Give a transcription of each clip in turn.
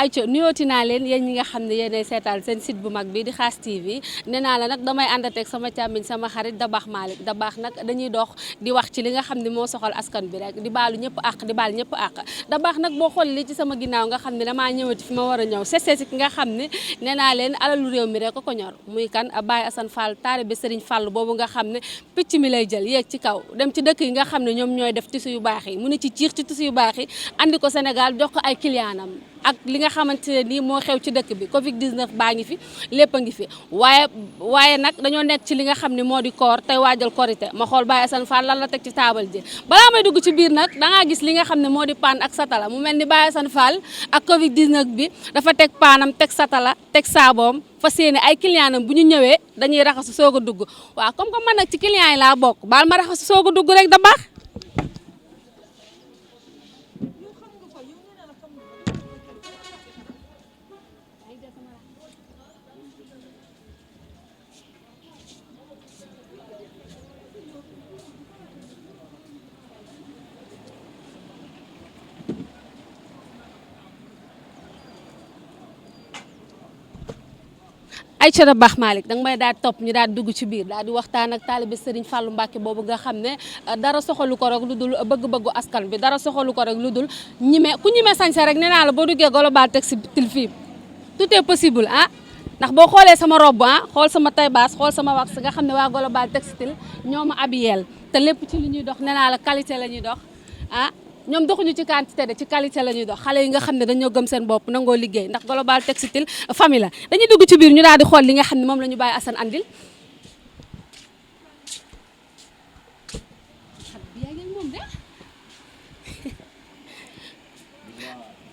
ayca nuyooti naa leen yéen ñi nga xam ne yéenay seetaan seen site bu mag bi di Khass TV nee naa la nag damay àndateeg sama càmmiñ sama xarit Dabakh Malick Dabakh nag dañuy dox di wax ci li nga xam ne moo soxal askan bi rek di baalu ñëpp àq di baal ñëpp àq Dabakh nag boo xoolee li ci sama ginnaaw nga xam ne damaa ñëwati fi ma war a ñëw seet si ki nga xam ne nee naa leen alalu réew mi rek ko ñor muy kan Baye Assane Fall taalibe Serigne Fall boobu nga xam ne picc mi lay jël yéeg ci kaw dem ci dëkk yi nga xam ne ñoom ñooy def tissu yu baax yi mu ne ci ciix ci tissu yu baax yi andi ko Sénégal jox ko ay clientam ak li nga xamante ne nii moo xew ci dëkk bi Covid 19 baa ngi fi lépp a ngi fi waaye nag dañoo nekk ci li nga xam ne moo di koor tey waajal korité ma xool Baye Assane Fall lan la teg ci taabal ji balaa may dugg ci biir nag dangaa gis li nga xam ne moo di paan ak satala mu mel ni Baye Assane Fall ak Covid 19 bi dafa teg paanam teg satala teg saaboom fa séene ay clientam bu ñu ñëwee dañuy raxasu soog a dugg waaw comme que man nag ci client yi laa bokk baal ma raxasu soog a dugg rek da baax. Aïcha Dabakh Malick danga may daal di topp ñu daal di dugg ci biir daal di waxtaan ak taalibe Serigne Fallou Mbacké boobu nga xam ne dara soxalu ko rek lu dul bëgg-bëggu askan bi dara soxalu ko rek lu dul ku ñime sañse rek nee naa la boo duggee Global Textile fii tout est possible ndax boo xoolee sama robe xool sama taille basse xool sama wax nga xam ne waa Global Textile ñoo ma abiyeel te lépp ci li ñuy dox nee naa la qualité la ñuy dox ñoom doxuñu ci quantité de ci qualité la ñuy dox xale yi nga xam ne dañoo gëm seen bopp nangoo liggéey ndax Global Textile famille la dañuy dugg ci biir ñu daal di xool li nga xam ne moom la ñu Baye Assane andil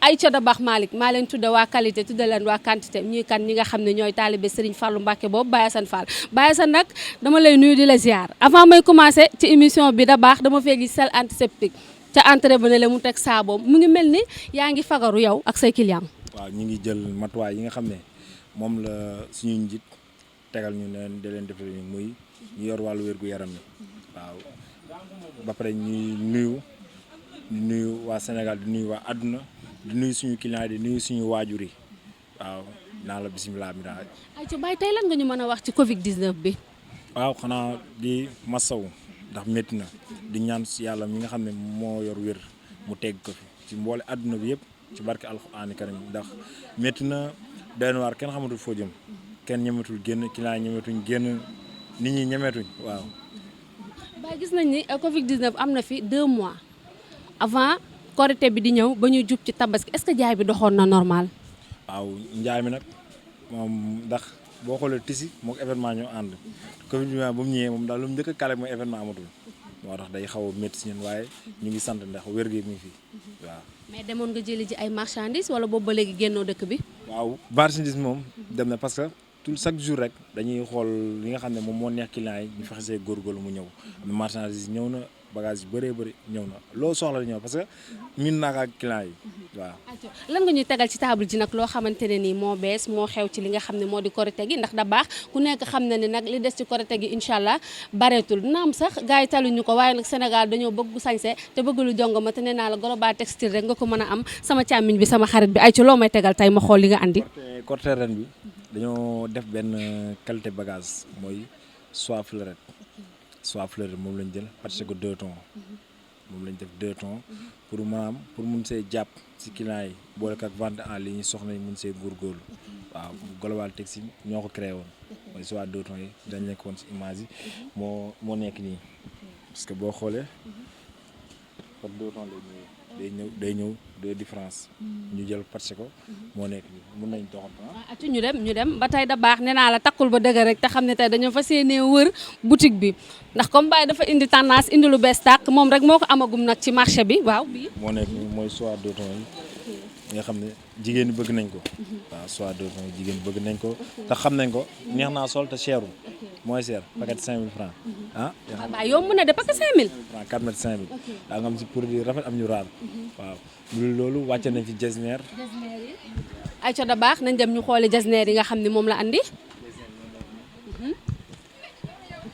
Aïcha Dabakh Malick maa leen tudde waa qualité tudde leen waa quantité ñi nga xam ne ñooy taalibe Serigne Fallou Mbacké boobu Baye Assane Fall Baye Assane nag dama lay nuyu di la ziar avant may commencer ci émission bi Dabakh dama fee gis sel antiseptique ca entrée ba ne la mu teg saaboom mu ngi mel ni yaa ngi fagaru yow ak say client waaw ñu ngi jël matuwaay yi nga xam ne moom la suñu njiit tegal ñu ne da leen defal ñu muy ñu yor wàllu wér-gu-yaram mi waaw ba pare ñuy nuyu waa Sénégal di nuyu waa àdduna di nuyu suñu client di nuyu suñu waajur yi waaw naa la bisimilah mi daal. ay ci Baye tey lan nga ñu mën a wax ci Covid 19 bi. waaw xanaa di masawu ndax métti na di ñaan si yàlla mi nga xam ne moo yor wér mu tegg ko fi ci mboole àdduna bi yëpp ci barke alxuraani karim ndax métti na doy na waar kenn xamatul foo jëm kenn ñemetul génn client ñemetuñ génn nit ñi ñemetuñ waaw. Baye gis nañ ni Covid 19 am na fi 2 mois avant korité bi di ñëw ba ñuy jub ci tabaski est-ce que jaay bi doxoon na normal. waaw njaay mi nag moom ndax boo xoolee tisi mook événement ñoo ànd Covid bi ba mu ñëwee moom daal lu mu njëkk a kale mooy événement amatul moo tax day xaw a métti si ñun waaye ñu ngi sant ndax wér gi mi ngi fi waaw. mais demoon nga jëli ji ay marchandises wala boobu ba léegi génnoo dëkk bi. waaw marchandise moom dem na parce que tout chaque jour rek dañuy xool li nga xam ne moom moo neex client yi ñu fexe see góorgóorlu mu ñëw am marchandise ñëw na bagage yu bëree bëri ñëw na loo soxla ñëw parce que min naa ak client yi waaw. lan nga ñuy tegal ci table ji nag loo xamante ne nii moo bees moo xew ci li nga xam ne moo di korité gi ndax Dabakh ku nekk xam na ne nag li des ci korité gi incha allah bareetul naam sax gars yi taluñu ko waaye nag Sénégal dañoo bëgg sañse te bëgg lu jongo ma te nee naa la Global Textile rek nga ko mën a am sama càmmiñ bi sama xarit bi ay ci loo may tegal tey ma xool li nga andi. korité ren bi dañoo def benn qualité bagage mooy soie fleurette moom lañ jël parce que 2 tons moom lañ def 2 tons pour maanaam pour mun see jàpp si client yi boole ak vente en ligne soxna yi mun see góorgóorlu waaw Global Textile ñoo ko créé woon mooy soit 2 tons yi dañ nekkoon si image yi moo nekk nii parce que boo xoolee par 2 tons day ñëw de différence ñu jël parce que moo nekk nii mun nañ doxal ñu dem ba tey Dabakh nee naa la takkul ba dëgg rek te xam ne tey dañoo fas yéenee wër boutique bi ndax comme Baye dafa indi tendance indi lu bees tàq moom rek moo ko amagum nag ci marché bi waaw bii moo nekk nii mooy soit 2 tons yi nga xam ne jigéen ñi bëgg nañ ko waaw soit 2 tons yi jigéen bëgg nañ ko te xam nañ ko neex naa sol te cherul mooy cher paquet 5000 francs waaw yomb na de paquet 5000 francs 4 mètres 5000 daa nga am si produit rafet am ñu raar waaw loolu wàcce nañ fi jasneer ay ca Dabakh nañ dem ñu xooli jasneer yi nga xam ne moom la andi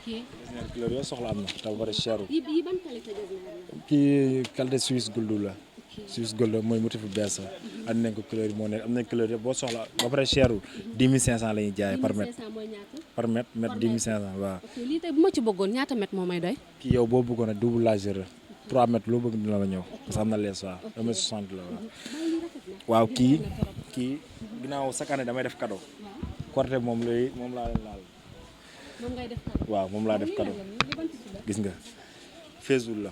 jasneer couleur yoo soxla am na te bari cherul yi ban qualité jasneer la kii qualité Suisse gold la Suisse gold mooy motif bu bees andi nañ ko couleur yi moo nekk am nañ couleur yëpp boo soxla ba pare cherul 10 500 la ñuy jaayee par mètre. 10 500 mooy ñaata. par mètre mètre 10 500 waaw. ok lii tey bu ma ci bëggoon ñaata mètre moo may doy. kii yow boo bëggoon a double largeur 3 mètres loo bëgg dina la ñëw parce que am na lees waaw 1 mètre 60 la waaw. waaw kii ginnaaw chaque année damay def cadeau. Korité moom laa leen laal. moom ngay def cadeau. waaw moom laa def cadeau gis nga Facebook la.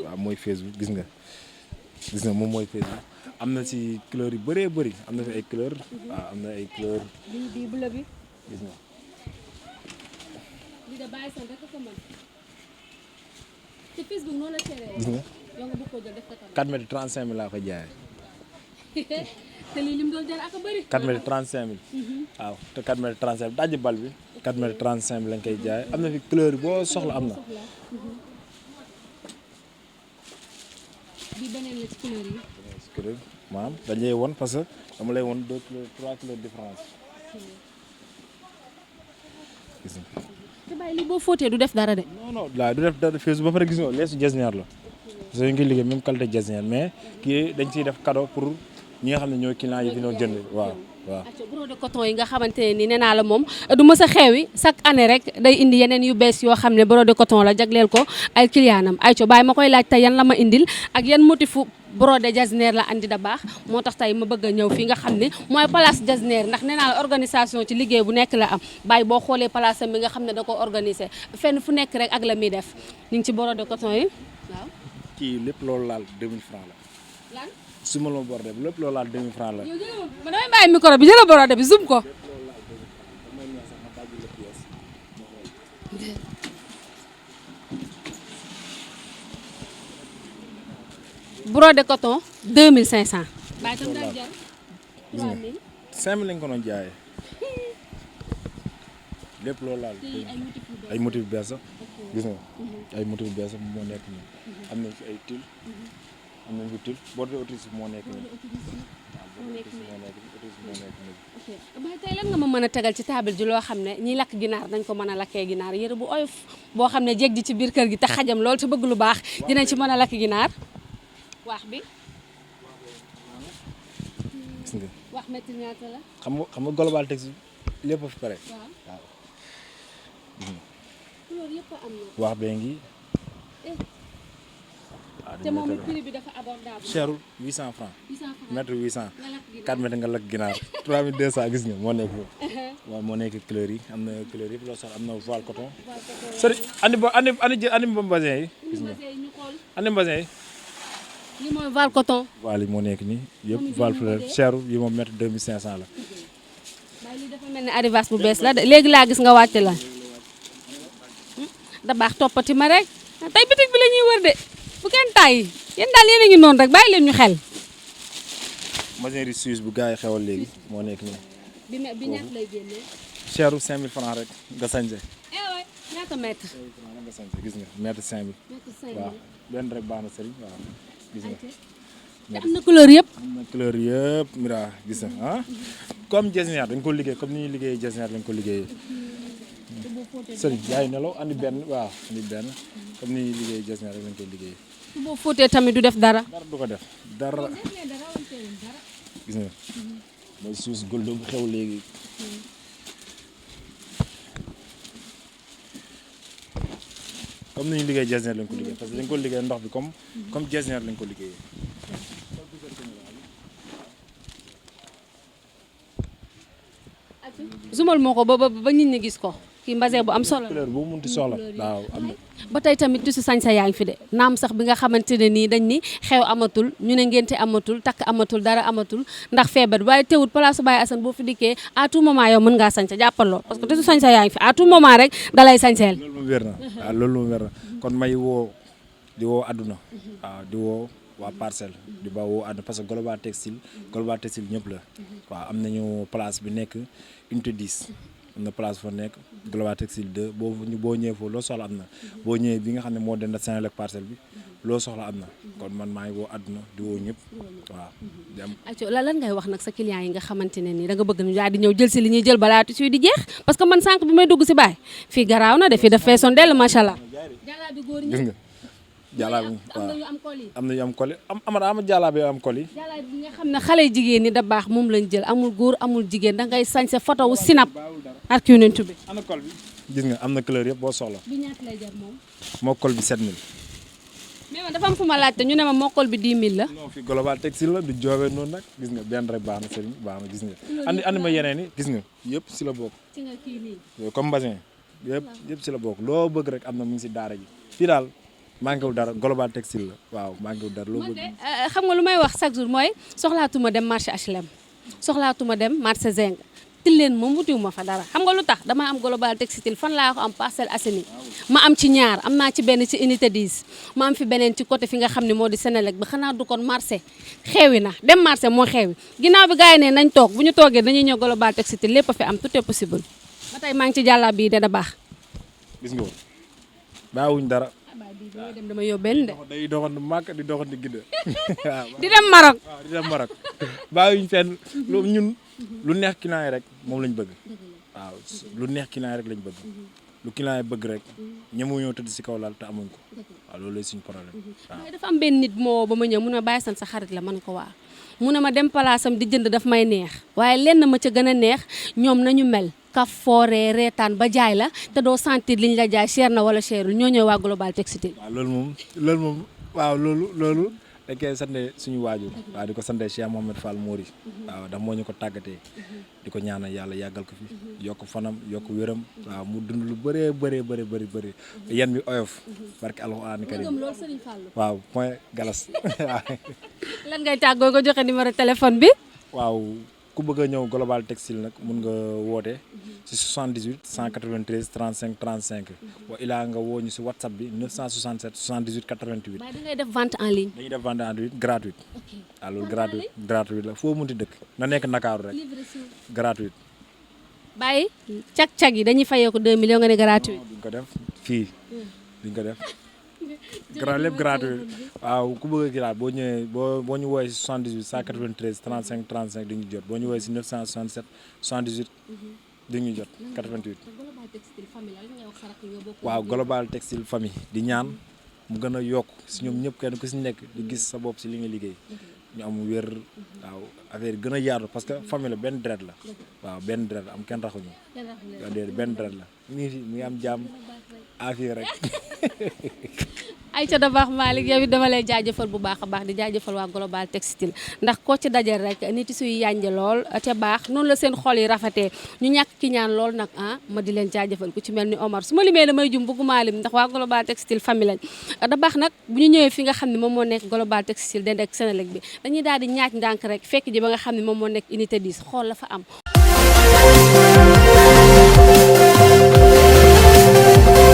waaw mooy Facebook gis nga moom mooy Facebook am na ci couleur yu bëree bëri am na fi ay couleur waaw am na ay couleur bii bleu bi gis nga lii de bàyyi san rek ko mën te Facebook noonu la seeree gis nga yow nga bëgg ko jël def ko 4 mètres 35 000 laa ko jaayee te lii lim doon jar ak a bëri 4 mètres 35 000 waaw te 4 mètres 35 000 dajji bal bi 4 mètres 35 000 lañ koy jaayee am na fi couleur boo soxla am na bi beneen la ci couleur yi. couleur maanaam dañ lay won parce que dama lay won 2 couleurs 3 couleurs différence gis nga. te bàyyi lii boo fóotee du def dara de. non laa du def dara Facebook ba pare gis nga leesu jasneer la parce que ñu ngi liggéey même qualité jasneer mais kii dañ ciy def cadeau pour ñi nga xam ne ñooy client yi fi doon jënd waaw. brodé coton yi nga xamante ne nii nee naa la moom du mës a xewi chaque année rek day indi yeneen yu bees yoo xam ne brodé coton la jagleel ko ay clientam ay co bàyyi ma koy laaj tey yan la ma indil ak yan motifu brodé jasneer la andi da baax moo tax tey ma bëgg a ñëw fii nga xam ne mooy place jasneer ndax nee naa la organisation ci liggéey bu nekk la am bàyyi boo xoolee place am bi nga xam ne da ko organiser fenn fu nekk rek ak la muy def ñu ngi ci brodé coton yi waaw. kii lépp loolu laal 2000 francs la. lan. su ma la brodé lépp loolu laal 2000 francs la. yow jëlal ma damay bàyyi micro bi jëlal brodé bi zoom ko. brodé coton 2500. bàyyi tam daal jar 3000. 5000 lañ ko doon jaayee lépp loolu laal. ay motif yu bees sax gis nga ay motif yu bees sax moo nekk nii am nañ fi ay til am nañ fi til bordé autrice moo nekk nii ok waaye tey lan nga ma mën a tegal ci table ji loo xam ne ñiy lakk ginaar dañ ko mën a lakkee ginaar yëre bu oyof boo xam ne jeeg ji ci biir kër gi te xajam loolu te bëgg lu baax dinañ ci mën a lakk ginaar wax bi gis nga wax métti ñaata la xam nga global textile lépp a fi pare waaw couleur yëpp am na wax bee ngi te moom it prix bi dafa abordable cherul 800 francs 800 francs mètre 800 nga lakk ginaar 4 mètres nga lakk ginaar 3200 gis nga moo nekk foofu waaw moo nekk couleur yi am na couleur yëpp loo soxla am na voile coton sëriñ andi mbasin yi gis nga ñu xool andi mbasin yi li mooy voile coton voile yi moo nekk nii yëpp voile fleur cherul yi moom mètre 2500 la waaye lii dafa mel ni arrivage bu bees la de léegi laa gis nga wàcc la da baax toppati ma rek tey bitig bi la ñuy wër de bu kenn tàyyi yéen daal yéen a ngi noonu rek bàyyi leen ñu xel. machinerie suisse bu gars yi xewal léegi moo nekk nii. bi ñaata lay génnee. cheru 5000 francs rek nga sañse. waay ñaata mètre. 5000 francs nga sañse gis nga mètre 5000. mètre 5000 waaw benn rek baax na sëriñ waaw gis nga. te am na couleur yëpp. am na couleur yëpp mira gis nga ah. comme jasneer dañ ko liggéey comme ni ñuy liggéeyee jasneer dañ ko liggéeyee. sëriñ yaay nelaw andi benn waaw andi benn comme ni ñuy liggéeyee jasneer rek lañ koy liggéeyee. su boo fóotee tamit du def dara. dara du ko def dara. gis nga mooy suus goldo bu xew léegi. comme ni ñuy liggéey jasneer lañ ko liggéey parce que dañ ko liggéey ndox bi comme jasneer lañ ko liggéeyee. zumal moo ko ba nit ñi gis ko kii mbasin bu am solo couleur boo munti soxla waaw am na. ba tey tamit tissu sañsa yaa ngi fi de naam sax bi nga xamante ne nii dañ ni xew amatul ñu ne ngénte amatul takk amatul dara amatul ndax feebar waaye teewut place Baye Assane boo fi dikkee à tout moment yow mën ngaa sañsa jàppal lool parce que tissu sañsa yaa ngi fi à tout moment rek dalay sañseel. loolu moom wér na waaw loolu moom wér na kon may woo di woo àdduna waaw di woo waa parcelle di ba woo àdduna parce que global textile ñëpp la waaw am nañu place bi nekk unité 10 am na place fa nekk global textile 2 boo ñëwee foofu loo soxla am na boo ñëwee bi nga xam ne moo den da Senelec parcelle bi loo soxla am na kon man maa ngi woo àdduna di woo ñëpp waaw di am aco lan ngay wax nag sa client yi nga xamante ne nii da nga bëgg ñu daal di ñëw jël si li ñuy jël balaa tissu di jeex parce que man sànq bi may dugg si baay fii garaaw na de fii daf feesoon dell macha allah gis nga jàllaabe am na yu am col yi. am na yu am col yi ama jàllaabe yu am col yi. jàllaabe bi nga xam ne xale jigéen ñi da baax moom lañ jël amul góor amul jigéen da ngay sañ sa photo wu sinap ak yonent bi. ana col bi gis nga am na couleur yëpp boo soxla. bi ñaata lay jar moom. moo col bi 7000. mais man dafa am fu ma laajte ñu ne ma moo col bi 10 000 la. non fi global textile la du joobee noonu nag gis nga benn rek baax na sëriñ baax na gis nga. andi ma yeneen yi gis nga yëpp si la bokk. ci nga kii nii. comme basin yëpp si la bokk loo bëgg rek am na mu ngi si daara ji fii daal manqué wul dara global textile la waaw manqué wul dara loo bëgg. xam nga lu may wax chaque jour mooy soxlaatuma dem marché HLM soxlaatuma dem marché Zeng Tilène moom wutiwuma fa dara xam nga lu tax dama am global textile fan laa ko am Parcelles Assainies ma am ci ñaar am naa ci benn ci unité 10 ma am fi beneen ci côté fi nga xam ne moo di Sénélec ba xanaa du kon marché xeewi na dem marché moo xeewi ginnaaw bi gars yi ne nañ toog bu ñu toogee dañuy ñëw global textile lépp a fi am tout est possible ba tey maa ngi ci jàllaab bii da baax. gis nga woon bàyyiwuñ dara. waaw dem dama yóbbeen de. day doxandu màkk di doxandu gidda. di dem Maroc. waaw di dem Maroc bàyyiwuñ fenn loolu ñun lu neex client yi rek moom lañ bëgg. waaw lu neex client yi rek lañ bëgg. lu client yi bëgg rek ñemu ñoo tëdd si kaw laal te amuñ ko. waaw loolu lay suñu problème. waaw dafa am benn nit moo ba ma ñëw mun ma bàyyi san sa xarit la man ko waa mu ne ma dem palaasam di jënd daf may neex waaye lenn ma ca gën a neex ñoom nañu mel. kaf fooree reetaan ba jaay la te doo sentir liñ la jaay cher na wala cherul ñoo ñëw waa global textile. waaw loolu moom waaw loolu dañ koy sante suñu waajur waaw di ko sante Cheikh Mohamed Fall Mori waaw ndax moo ñu ko tàggatee di ko ñaanal yàlla yàggal ko fi yokk fanam yokk wéram waaw mu dund lu bëri yan bi oyof barke alxuraan karim waaw point galas lan ngay tàggoo nga joxe numéro téléphone bi. waaw ku bëgg a ñëw global textile nag mun nga woote si 78 193 35 35 wa ilaa nga woo ñu si whatsapp bi 967 78 88. waaye da ngay def vente en ligne. dañuy def vente en ligne gratuite. ok waaw loolu gratuite la foo munti dëkk na nekk Ndakaaru rek. gratuite. bàyyi cag-cag yi dañuy fayee ko 2 millions nga ne gratuite. duñ ko def fii duñ ko def. lépp gratuit waaw ku bëgg a kii daal boo ñëwee boo ñu woowee si 78 193 35 35 di ñu jot boo ñu woowee si 967 78 di ñu jot 88. waaw global textile famille di ñaan mu gën a yokk si ñoom ñëpp kenn ku si nekk di gis sa bopp si li nga liggéey ñu am wér waaw affaire yi gën a yaatu parce que famille la benn deret la waaw benn deret am kenn raxuñu waaw déedéet benn deret la mu ngi am jàmm affaire rek. Aïcha Dabakh Malick yow it dama lay jaajëfal bu baax a baax di jaajëfal waa global textile ndax koo ci dajal rek nit yi suy yànje lool te baax noonu la seen xol yi rafetee ñu ñàkk ki ñaan lool nag ma di leen jaajëfal ku ci mel ni Omar su ma limee damay jum bëgguma lim ndax waa global textile famille lañ Dabakh nag bu ñu ñëwee fi nga xam ne moom moo nekk global textile dend ak Sénélec bi dañuy daal di ñaaj ndànk rek fekk ji ba nga xam ne moom moo nekk unité 10 xool la fa am